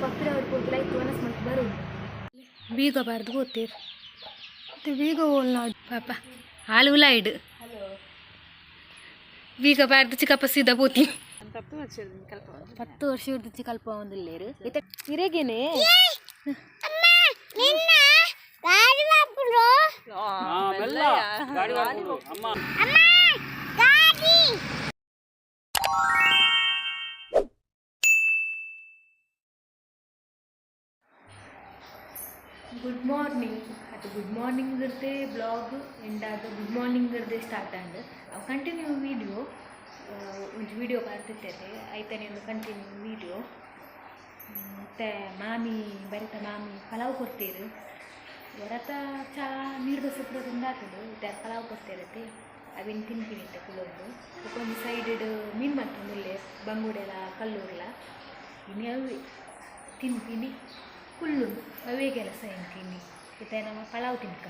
ಅಪ್ಪ ಪಿರವಡ್ ಪೋದು ಲೈಕ್ ವನಸ್ ಮಲ್ತ್ ಬರುಂಡು. ಬೀಗ ಬಾರ್ದು ಪೋತೇರು. ಮತ್ತೆ ಬೀಗ ಓಲ್ನಾಡು. ಪಾಪ ಹಾಲು ಉಲಾಯ್ಡ್ ಬೀಗ ಬಾರ್ದು ಚಿಕ್ಕಪ್ಪ ಸೀದಾ ಪೋತಿ. 10 ವರ್ಷ ಹಿಡ್ದು ಕಲ್ಪ ಒಂದಿಲ್ಲೇರು ಇರೆಗೇನೆ. ಗುಡ್ ಮಾರ್ನಿಂಗ್ ಅದು. Good morning Irde blog and ಆದ. ಗುಡ್ ಮಾರ್ನಿಂಗ್ ಇರ್ದೆ ಸ್ಟಾರ್ಟ್ ಆಂಡ್. ಅವು ಕಂಟಿನ್ಯೂ ವೀಡಿಯೋ, ಒಂಜಿ ವೀಡಿಯೋ ಬರ್ತಿರ್ತೈತೆ ಐತನೆ ಒಂದು ಕಂಟಿನ್ಯೂ ವೀಡಿಯೋ. ಮತ್ತು ಮಾಮಿ ಬರಿತ ಮಾಮಿ ಪಲಾವ್ ಕೊಡ್ತೀರು. ಹೊರತ ಚಾ ನೀರು ದೋಸೆ ಪೂರ ತಿಂದಾತುಂಡು. ಇತ್ತೆ ಪಲಾವ್ ಕೊಡ್ತಿರತ್ತೆ, ಅವಿನ ತಿನ್ಪಿನಿ ಇತ್ತೆ ಕುಲೊಂದು. ಬೊಕ ಒಂಜಿ ಸೈಡ್ ಮೀನು ಮಲ್ತೊಂದುಲ್ಲೆ, ಬಂಗುಡೆಲ ಕಲ್ಲೂರ್ಲ. ಇನಿ ಅವೆ ತಿನ್ಪಿನಿ ಕುಲ್ಲುಂಡು, ಅವೇ ಕೆಲಸ ಎಂಕಿನಿ. ಇತ್ತೆ ನಮ್ಮ ಪಲಾವ್ ತಿನ್ಕ.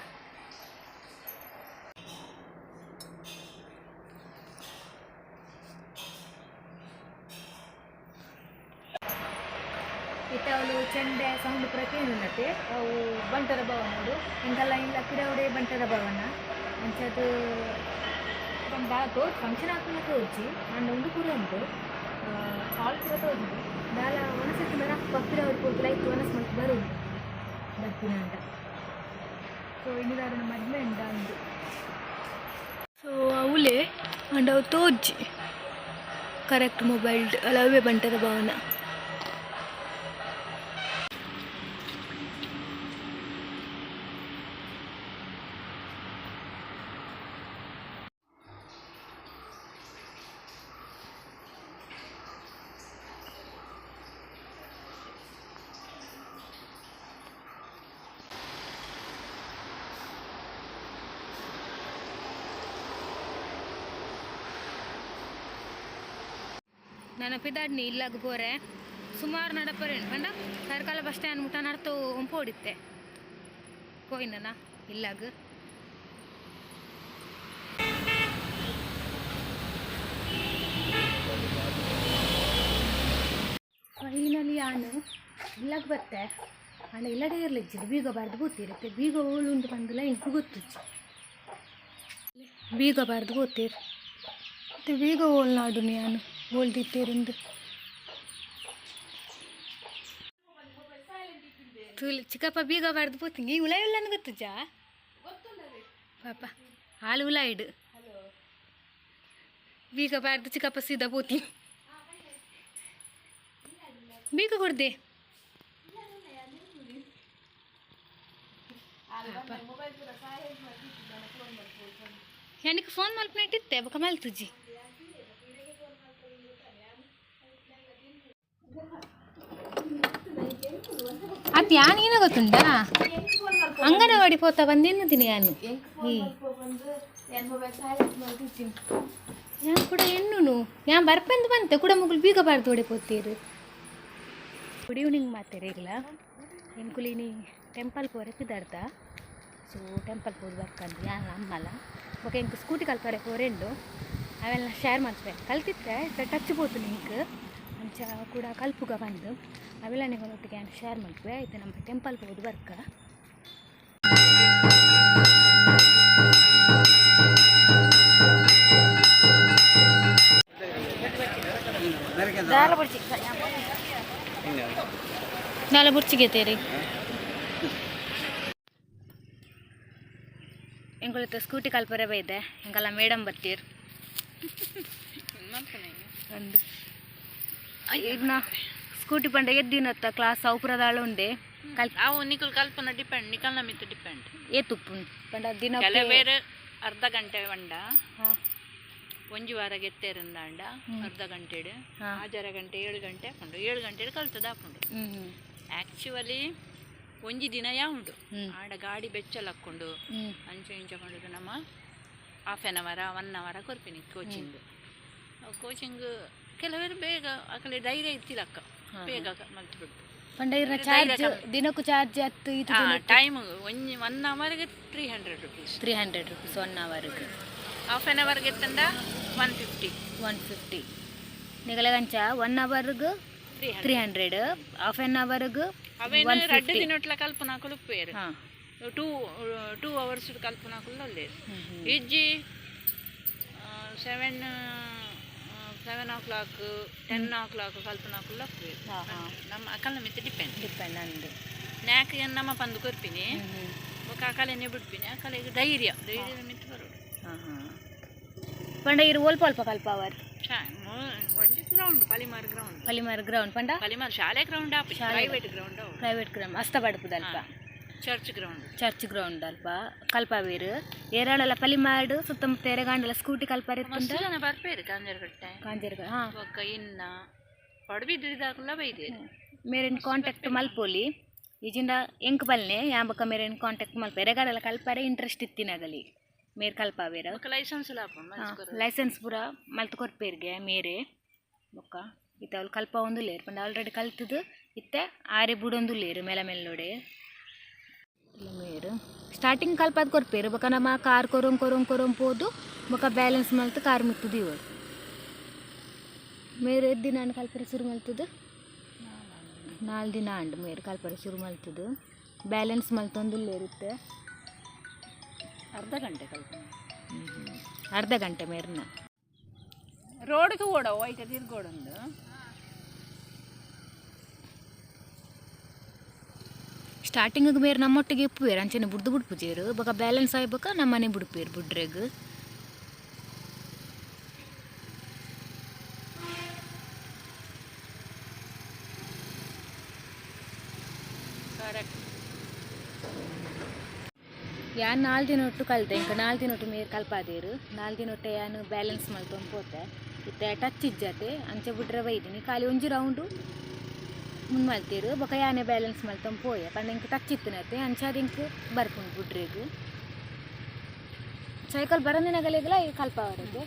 ಇತ್ತೆ ಅವಳು ಚೆಂಡೆ ಸೌಂಡ್ ಪೂರ ಕೇಳುನತೆ. ಅವು ಬಂಟರ ಭವನೋಡು. ಎಂಕಲ್ಲ ಇಲ್ಲ ಪಿರವುಡೆ ಬಂಟರ ಭವನ. ಅಂಚದು ಪಂಡ ತೋಜ್ ಫಂಕ್ಷನ್ ಆಪುನ ತೋಜಿ. ಆಂಡ ಉಂದು ಪೂರ ಉಂಟು, ಹಾಲ್ ಪೂರ ತೋಜುಂಡು. ದಾಲ ವನಸತ್ತಿನ ಅಪ್ಪ ಪಿರವುಡ್ ಪೋದು ಲೈಕ್ ವನಸ್ ಮಲ್ತ್ ಬರುಂಡು ಬರ್ಪಿನ ಅಂಡ. ಸೊ ಇನಿದಾರನ ಮದ್ಮೆ ಉಂಡ ಉಂದು. ಸೊ ಅವಲೇ ಅಂಡ್ ಅವು ತೋಜಿ ಕರೆಕ್ಟ್ ಮೊಬೈಲ್ ಅಲ್ಲ. ಅವೇ ಬಂಟರ ಭವನ. ನನ್ನ ಪಿದಾಡ್ನಿ ಇಲ್ಲಾಗ ಪೋರೆ. ಸುಮಾರು ನಡಪರೇನು ಪಂಡ ಕಾರ್ಕಳ ಬಸ್ ಸ್ಟ್ಯಾಂಡ್ ಮುಟ್ಟ ನಡ್ತು ಒಂಪೋಡಿತ್ತೆ ಪೋಯಿನ ಇಲ್ಲಾಗ. ಫೈನಲಿ ಯಾನು ಇಲ್ಲಾಗ ಬತ್ತೆ. ಅಂಡ ಇಲ್ಲಡೆ ಇರ್ಲಿಜ್ಜಿದ್ ಬೀಗ ಬಾರ್ದು ಪೋತಿರುತ್ತೆ. ಬೀಗ ಓಲುಂಡು ಪಂದಲ ಇಂಕು ಗೊತ್ತುಜ್ಜಿ. ಬೀಗ ಬಾರ್ದು ಪೋತೀರು. ಮತ್ತೆ ಬೀಗ ಓಲ್ನಾಡು ನಾನು ಓಲ್ದಿತ್ತೇರಿಂದು. ತೂಲಿ ಚಿಕ್ಕಪ್ಪ ಬೀಗ ಬಾರ್ದು ಪೋತೀನಿ. ಈ ಉಲಾಯಿ ಉಳ್ಳನ್ನು ಗೊತ್ತುಜ್ಜಾ ಪಾಪ ಹಾಲು ಉಲಾಯ್ಡ್ ಬೀಗ ಬಾರ್ದು ಚಿಕ್ಕಪ್ಪ ಸೀದಾ ಪೋತಿ. ಬೀಗ ಕೊಡ್ದೆ. எனக்கு ಫೋನ್ ಮಲ್ಪನೆಟ್ಟಿತ್ತೆ ಬೊಕ ಮಲ್ತುಜಿ. ಅದು ಯಾನ್ ಏನು ಗೊತ್ತುಂಟಾ, ಅಂಗನವಾಡಿ ಪೋತ ಬಂದೇನು ಯಾನು. ಈ ಯಾನ್ ಕೂಡ ಎಣ್ಣುನು ಯಾನ್ ಬರ್ಪೆಂದು ಬಂತೆ ಕೂಡ ಮುಗುಲು ಬೀಗ ಬಾರ್ದು ಓಡೆ ಪೋತೀರು. ಗುಡ್ ಈವ್ನಿಂಗ್ ಮಾತೇರಿಗ್ಲ. ಎಂಕುಲಿನಿ ಟೆಂಪಲ್ ಪೋರೆ ಪಿದಾಡ್ದ. ಸೊ ಟೆಂಪಲ್ ಪೋದು ಬರ್ಕಂದು ಯಾನ್ ಅಮ್ಮಲ. ಬೊಕ ಎಂಕ್ ಸ್ಕೂಟಿ ಕಲ್ಪರೆ ಪೋರೆಂಡು, ಅವೆಲ್ಲ ಶೇರ್ ಮಲ್ಪೆ. ಕಲ್ತಿತ್ತೆ, ಟಚ್ ಪೋತು ಎಂಕ್. ಅಂಚ ಕೂಡ ಕಲ್ಪುಗ ಬಂದು ಅವೆಲ್ಲ ನಿಗೊಳೊಟ್ಟಿಗೆ ಯಾನ್ ಶೇರ್ ಮಲ್ಪೆ. ಇತ್ತೆ ನಮ್ಮ ಟೆಂಪಲ್ ಪೋದು ಬರ್ಕ. ದಾಲ ಬುರ್ಚಿಗೆ ತೇರಿ. ಎಂಕುಲಿತ್ತ ಸ್ಕೂಟಿ ಕಲ್ಪರೆ ಬೈದೆ. ಎಂಕಲ್ಲ ಮೇಡಮ್ ಬತ್ತೀರ್ ಒಂದು ಇದ್ನ ಸ್ಕೂಟಿ ಪಂಡ ಎದ್ದಿನತ್ತ ಕ್ಲಾಸ್ ಅವು ಉಂಡೆ ಕಲ್. ಅವು ನಿಕುಲ್ ಕಲ್ಪನ ಡಿಪೆಂಡ್, ನಿಕಲ್ನ ಮಿತ್ತು ಡಿಪೆಂಡ್. ಏತುಪ್ಪು ಪಂಡ ದಿನ? ಕೆಲವೇರು ಅರ್ಧ ಗಂಟೆ ಬಂಡ, ಒಂಜಿ ವಾರ ಗೆತ್ತೇರಿಂದಾಂಡ ಅರ್ಧ ಗಂಟೆಡ್ ಆಜರ ಗಂಟೆ 7 ಗಂಟೆ ಹಾಕೊಂಡು 7 ಗಂಟೆ ಕಲ್ತದ ಹಾಕೊಂಡು. ಆ್ಯಕ್ಚುಲಿ ಒಂಜಿ ದಿನ ಉಂಡು. ಆಡ ಗಾಡಿ ಬೆಚ್ಚಲ್ ಹಾಕೊಂಡು ಅಂಚೆ ಇಂಚ ಕೊಂಡು ನಮ್ಮ ಹಾಫ್ ಆನ್ ಅವರ ಒನ್ ಅವರ ಕೊರ್ಪಿನಿ ಕೋಚಿಂಗ್. ಕೋಚಿಂಗ್ ಕೆಲವರು ಬೇಗ ಅಕಲೆ ಧೈರ್ಯ ಇತ್ತಿಲ್ಲಕ್ಕ, ಬೇಗ ಮಲ್ತು ಬಿಡ್ತು. ಪಂಡ ಇರ್ನ ಚಾರ್ಜ್, ದಿನಕ್ಕೂ ಚಾರ್ಜ್ ಹತ್ತು ಇದು? ಟೈಮ್ ಒಂಜಿ ಒನ್ ಅವರ್ಗೆ ₹300. ₹300 ಒನ್ ಅವರ್ಗೆ. ಹಾಫ್ ಆನ್ ಅವರ್ಗೆ ತಂದ 150. 150. ನಿಗಲಗಂಚ ಒನ್ ಅವರ್ಗೆ 300. 300. ಹಾಫ್ ಆನ್ ಅವರ್ಗ್? ಅವೇನು ರಡ್ಡು ದಿನಟ್ಲ ಕಲ್ಪನಾಕುಲು ಉಪ್ಪೇರು. ಟೂ ಟೂ ಅವರ್ಸ್ ಕಲ್ಪನಾಕುಲು ಅಲ್ಲೇರು. ಇಜ್ಜಿ 7 o'clock, 10 o'clock ಕಲ್ಪನಾಕುಲು ಉಪ್ಪೇರು. ನಮ್ಮ ಅಕಲ್ನ ಮಿತ್ತ ಡಿಪೆಂಡ್. ಡಿಪೆಂಡ್ ಅಂದು. ನ್ಯಾಕ್ ನಮ್ಮ ಪಂದು ಕೊರ್ಪಿನಿ, ಬೊಕ ಅಕಲೆನೆ ಬಿಡ್ಪಿನಿ. ಅಕಲೆಗ್ ಧೈರ್ಯ, ಧೈರ್ಯದ ಮಿತ್ತ ಬರೋಡು. ಹಾಂ ಹಾಂ ಪಂಡ ಇರು ಒಲ್ಪ ಅಲ್ಪ ಕಲ್ಪ ಅವರ್? ಒಂಜಿ ground, Palimar ground. Palimar ground ಪಂಡ? ಪಲಿಮಾರ್ ಶಾಲೆ ಗ್ರೌಂಡ್ ಆಪಿ, ಪ್ರೈವೇಟ್ ಗ್ರೌಂಡ್ ಅವು. ಪ್ರೈವೇಟ್ ಗ್ರೌಂಡ್ ಅಸ್ತ ಪಡ್ಪುದಲ್ಪ? Church ground. ಚರ್ಚ್ ಗ್ರೌಂಡ್ ಅಲ್ಪ ಕಲ್ಪಾವೇರು. ಏರಾಡಲ ಪಲಿಮಾರ್ಡ್ ಸುತ್ತಮುತ್ತ ಎರೆಗಾಂಡಲ ಸ್ಕೂಟಿ ಕಲ್ಪಾರೆ? ಮಸ್ತ್ ಜನ ಬರ್ಪೇರು ಕಾಂಜರಕಟ್ಟೆ. ಕಾಂಜರ್ಗ, ಹಾಂ. ಬೊಕ್ಕ ಇನ್ನ ಪಡುಬಿದ್ರಿದಾಕುಲ ಬೈದೇರು. ಮೇರೆನ್ ಕಾಂಟ್ಯಾಕ್ಟ್ ಮಲ್ಪೊಲಿ. ಈಜಿಂದ ಎಂಕ್ ಬಲ್ನೆ ಯಾಂಬಕ ಮೇರೆನ್ ಕಾಂಟ್ಯಾಕ್ಟ್ ಮಲ್ಪ. ಎರೆಗಾಡಲ ಕಲ್ಪಾರೆ ಇಂಟ್ರೆಸ್ಟ್ ಇತ್ತಿನಗಲಿ ಮೇರ್ ಕಲ್ಪಾವೇರ. ಬೊಕ್ಕ ಲೈಸೆನ್ಸ್ ಆಪುಂಡು. ಲೈಸೆನ್ಸ್ ಪೂರ ಮಲ್ತ್ ಕೊರ್ಪೇರ್ಗೆ ಮೇರೆ. ಬೊಕ್ಕ ಇತ್ತೆ ಅವ್ಲು ಕಲ್ಪ ಒಂದುಲ್ಲೇರು ಪಂಡ ಆಲ್ರೆಡಿ ಕಲ್ತದು ಇತ್ತೆ ಆರೆ ಬುಡೊಂದುಲ್ಲೇರು ಮೇಲ ಮೇಲ್ನೋಡೆ. ಮೇರು ಸ್ಟಾರ್ಟಿಂಗ್ ಕಲ್ಪಾದ್ ಕೊರ್ಪೇರು. ಬೊಕ್ಕ ನಮ್ಮ ಕಾರ್ ಕೊರೊಂ ಕೊರೊಂ ಕೊರೊಂ ಪೋದು ಬೊಕ್ಕ ಬ್ಯಾಲೆನ್ಸ್ ಮಲ್ತ್ ಕಾರ್ ಮಿತ್ತು ದೀವೊಡು. ಮೇರು ಎದ್ದು ನಾನು ಕಲ್ಪರೆ ಶುರು ಮಲ್ತದು 4 ದಿನ ಆಂಡ್. ಮೇರು ಕಲ್ಪರೆ ಶುರು ಮಲ್ತದು ಬ್ಯಾಲೆನ್ಸ್ ಮಲ್ತೊಂದುಲ್ಲೇರು ಇತ್ತೆ. ಅರ್ಧ ಗಂಟೆ ಕಲ್ಪ. ಅರ್ಧ ಗಂಟೆ ಮೇರ್ನ. ರೋಡ್ ತೂವೊಡವು, ಐತ ತಿರ್ಗೋಡೊಂದು. ಸ್ಟಾರ್ಟಿಂಗ್ ಬೇರೆ ನಮ್ಮೊಟ್ಟಿಗೆ ಇಪ್ಪುವೇರು, ಅಂಚನೆ ಬುಡ್ದು ಬುಡ್ಪುಜೇರು. ಬೊಕ ಬ್ಯಾಲೆನ್ಸ್ ಆಯ್ಬೊಕ ನಮ್ಮನೆ ಬುಡ್ಪೇರು ಬುಡ್ರೆಗ್. ಕರೆಕ್ಟ್. ಯಾನ್ 4 ದಿನ ಒಟ್ಟು ಕಲ್ತೆ. ಇಂಕ 4 ದಿನ ಒಟ್ಟು ಮೇರ್ ಕಲ್ಪಾದೇರು. 4 ದಿನ ಒಟ್ಟೆ ಯಾನ್ ಬ್ಯಾಲೆನ್ಸ್ ಮಲ್ತೊಂದು ಪೋತೆ. ಇತ್ತೆ ಟಚ್ ಇಜ್ಜತೆ, ಅಂಚೆ ಬುಡ್ರೆ ಬೈದಿನಿ. ಖಾಲಿ ಒಂಜಿ ರೌಂಡು ಮುಂದ್ ಮಲ್ತೇರು, ಬೊಕ ಯಾನೆ ಬ್ಯಾಲೆನ್ಸ್ ಮಲ್ತೊಂದು ಪೋಯೆ. ಪಂಡ ಇಂಕ್ ಟಚ್ ಇತ್ತಿನತೆ, ಅಂಚಾದ್ ಇಂಕ್ ಬರ್ಪುಂಡು ಬುಡ್ರೆಗ್. ಸೈಕಲ್ ಬರಂದಿನಗಲೆಗ್ಲ ಈ ಕಲ್ಪಾವರತೆ,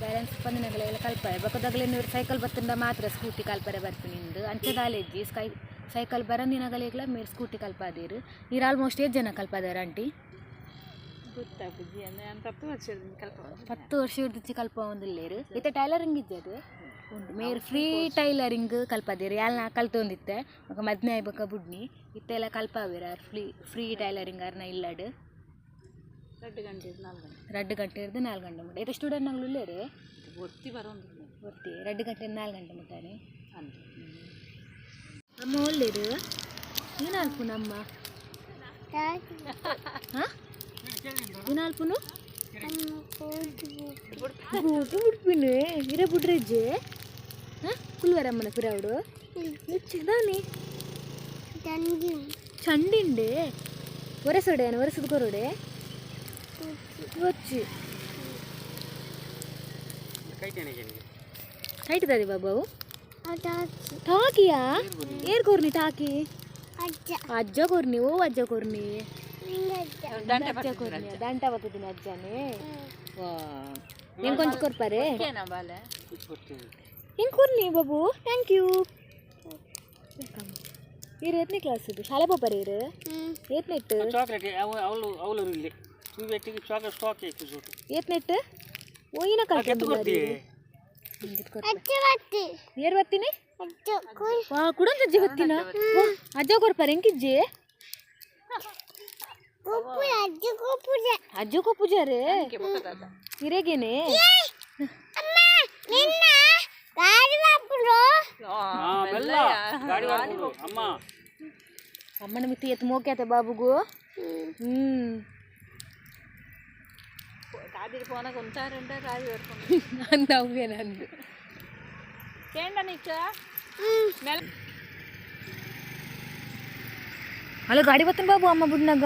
ಬ್ಯಾಲೆನ್ಸ್ ಪಂದಿನಗಲೆಗ್ಲ ಕಲ್ಪಾಯ. ಬೊಕ ದಗಲೆನ್ ಸೈಕಲ್ ಬತ್ತಂಡ ಮಾತ್ರ ಸ್ಕೂಟಿ ಕಲ್ಪರೆ ಬರ್ಪಿನಿಂದು ಅಂಚೆ ದಾಲೆಜ್ಜಿ. ಸ್ಕೈ ಸೈಕಲ್ ಬರಂದಿನಗಲೆಗ್ಲ ಮೇರ್ ಸ್ಕೂಟಿ ಕಲ್ಪಾದೇರು. ನೀರು ಆಲ್ಮೋಸ್ಟ್ ಏತ್ ಜನ ಕಲ್ಪಾದಾರ ಆಂಟಿ? ಗೊತ್ತಾಪುಜಿ. ಅಂದ್ರೆ ನಾನು 10 ವರ್ಷದಿಂದ ಕಲ್ಪ. 10 ವರ್ಷ ಹಿಡ್ದು ಕಲ್ಪವೊಂದುಲ್ಲೇರು. ಇತ್ತೆ ಟೈಲರಿಂಗ್ ಇಜ್ಜದು ಉಂಡು. ಮೇರ್ ಫ್ರೀ ಟೈಲರಿಂಗ್ ಕಲ್ಪಾದೇರು. ಯಾಲ್ನ ಕಲ್ತೊಂದಿತ್ತೆ, ಬೊಕ ಮದ್ಮೆ ಆಯ್ ಬೊಕ ಬುಡ್ನಿ. ಇತ್ತೆ ಎಲ್ಲ ಕಲ್ಪಾವೇರು ಆರ್ ಫ್ರೀ ಫ್ರೀ ಟೈಲರಿಂಗ್ ಆರ್ನ ಇಲ್ಲಡ್. 2 ಗಂಟೆ, 4 ಗಂಟೆ. 2 ಗಂಟೆ ಹಿಡ್ದು 4 ಗಂಟೆ ಮುಟ್ಟ. ಇತ್ತೆ ಸ್ಟೂಡೆಂಟ್ ನಗಳು ಉಲ್ಲೇರು? ಒರ್ತಿ ಬರೋಂದು. ಒರ್ತಿ. 2 ಗಂಟೆ 4 ಗಂಟೆ ಮುಟ್ಟಾನೆ. ಅಂದು. ಅಮ್ಮ ಒಳ್ಳೇರು. ಏನಾಲ್ಪುನ ಅಮ್ಮ? ಹಾಂ, ಏನಾಲ್ಪುನು? ಗೂಟು ಬಿಡ್ಪಿನಿ ಇರೆ ಬುಡ್ರೆಜ್ಜೆ. ಹಾಂ, ಕುಲ್ವರಮ್ಮನ ಪಿರಾವುಡು ನಿಚ್ಚಿದಾನಿ ಚಂಡಿಂಡೆ ಒರೆಸೊಡೆ ಒರೆಸದು ಕೊರೊಡೆ వచ్చి ಕೈಟ್ ದಾದಿ ಬಾಬು. ಟಾಕಿಯಾ? ಏರ್ ಕೊರ್ನಿ ಟಾಕಿ? ಅಜ್ಜ ಕೊರ್ನಿ. ಓ ಅಜ್ಜ ಕೊರ್ನಿ, ಅಜ್ಜ ಕೊರ್ನಿ. ದಂಟ ಬತ್ತದಿನ ಅಜ್ಜನೇ. ವಾ, ಹೆಂಗ್ ಕೊಂಚ ಕೊರ್ಪಾರೆ? ಬಾಲೆ. ಹೆಂಗ್ ಕೊರ್ನಿ ಬಾಬು? Thank you. ಇರು ಎತ್ನೇ ಕ್ಲಾಸ್ ಇದು? ಶಾಲೆ ಪೋಪರೆ ಇರು? ಏತ್ನೆಟ್ಟು? ಚಾಕ್ಲೇಟ್ ಅವಳು ಅವಳು ಇಲ್ಲಿ ಬೆಟ್ಟಿಗೆ ಚಾಕ್ಲೇಟ್ ಸ್ಟಾಕ್ ಇತ್ತು. ಏತ್ನೆಟ್ಟು ಓಯಿನ ಕಲ್ತು ಏರ್ ಬರ್ತೀನಿ. ವಾ, ಕುಡಂತ ಅಜ್ಜಿ ಗೊತ್ತಿನ? ಅಜ್ಜ ಕೊರ್ಪಾರೆ ಎಂಕಿಜ್ಜಿ? ಅಜ್ಜ ಕೊಪ್ಪುಜಾರೆ ಇರೇಗೇನೆ. ಮೆಲ್ಲ ಗಾಡಿ ಮಾಡ್ಕೊಂಡು ಅಮ್ಮ. ಅಮ್ಮನ ಮಿತ್ತಿ ಎತ್ತು ಮೋಕ್ಯಾತೆ ಬಾಬುಗು. ಕಾದಿರಿ ಫೋನಾಗ ಒಂತಾರಂಡ ರಾವಿ ಬರ್ಕೊಂಡು. ಅಂದ ಅವ್ವೆ ನಂದು. ಕೇಂಡ ನಿಕ್ಕ ಮೆಲ್ಲ. ಅಲ್ಲ, ಗಾಡಿ ಬತ್ತನ ಬಾಬು ಅಮ್ಮ ಬುಡ್ನಾಗ.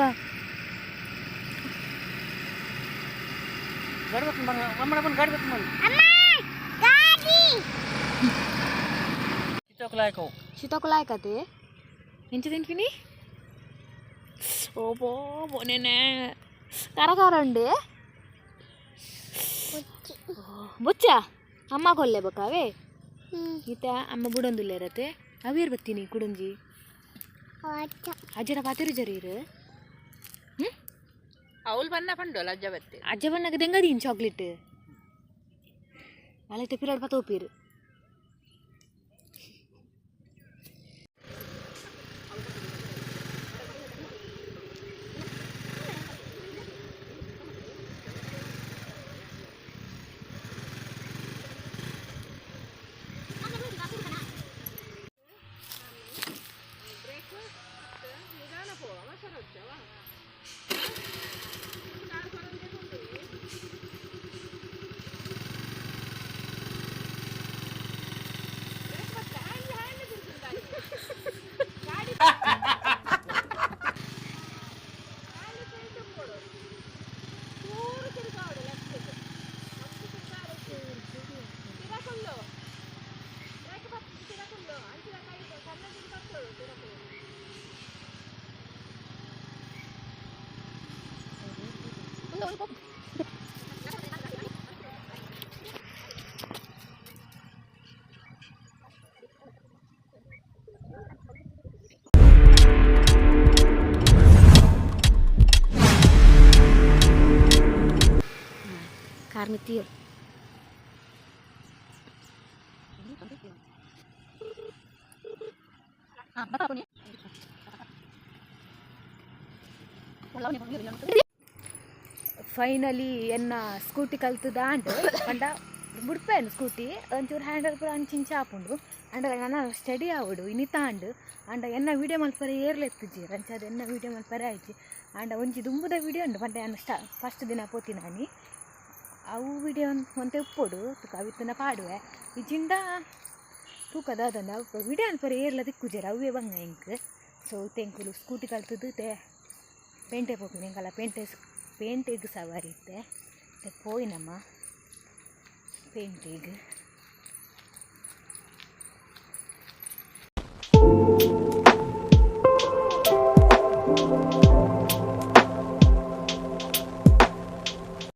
ಗಾಡಿ ಬರ್ತೀನಿ ಬಣ್ಣ ಅಮ್ಮನ ಬಂದು ಗಾಡಿ ಬರ್ತೀನಿ ಬನ್ನಿ. ಚಾಕ್ಲೇಟ್ ಹಾಕವು. ಶೀತಕೊಲ ಆಯ್ಕತೆ. ಎಂಚ ತಿನ್ಪಿನಿ? ಓ ಬೋ ನೇನೆ ಖಾರ ಖಾರ ಉಂಡೆ. ಬೊಚ್ಚ ಅಮ್ಮ ಕೊಲ್ಲೆ ಬೊಕಾವೆ. ಈತ ಅಮ್ಮ ಬುಡೊಂದುಲ್ಲೇರತೆ. ಅವೇರ್ ಬತ್ತೀನಿ ಕುಡಂಜಿ ಅಜ್ಜರ ಪಾತೆರು ಜರೀರು. ಹ್ಞೂ. ಅವಳು ಬನ್ನ ಪಂಡೋಲ ಅಜ್ಜ ಬತ್ತೆ. ಅಜ್ಜ ಬಣ್ಣಗ ದೆಂಗದೀನ್ ಚಾಕ್ಲೇಟ್ ಅಲ್ಲೈತೆ ಪಿರಾಡ್ ಪತ್ತ ಒಪ್ಪೀರು. ಕಾರ್ಮಿತೀರ್. ಫೈನಲಿ ಎನ್ನ ಸ್ಕೂಟಿ ಕಲ್ತದ ಆಂಡ್. ಪಂಡ ಬುಡ್ಪೇನು ಸ್ಕೂಟಿ ಒಂಚೂರು ಹ್ಯಾಂಡಲ್ ಪೂರ ಅಂಚಿಂಚ ಆಪುಂಡು. ಅಂಡ ನನ ಸ್ಟಡಿ ಆವೊಡು ಇನಿತಾಂಡ್. ಆಂಡ ಎನ್ನ ವೀಡಿಯೋ ಮಲ್ಪರೆ ಏರ್ಲ ಇತ್ತುಜೆರ್, ಅಂಚಾದ್ ಎನ್ನ ವೀಡಿಯೋ ಮಲ್ಪರೆ ಆಯ್ಜಿ. ಆಂಡ ಒಂಜಿ ದುಂಬುದ ವೀಡಿಯೋ ಉಂಡು, ಪಂಡ ಯಾನ್ ಸ್ಟಾ ಫಸ್ಟ್ ದಿನ ಪೋತಿನಾನಿ, ಅವು ವೀಡಿಯೋ ಒಂತೆ ಉಪ್ಪೊಡು. ತುಕ ಅವಿತ್ತನ ಪಾಡುವೆ, ಇಜ್ಜಿಂಡ ತೂಕ ದಾದಂಡ. ಅವು ವೀಡಿಯೋ ಮಲ್ಪರೆ ಏರ್ಲ ತಿಕ್ಕುಜೆರ್, ಅವೇ ಬಂಗ ಎಂಕ್. ಸೊ ಎಂಕುಲು ಸ್ಕೂಟಿ ಕಲ್ತದ್ದು ತೇ ಪೇಂಟೆ ಪೋಪಿನ. ಎಂಕಲ ಪೇಂಟೆ ಪೇಂಟೆಗ್ ಸವಾರಿ ಇತ್ತೆ. ಪೋಯಿನಮ್ಮ ಪೇಂಟೆಗ್.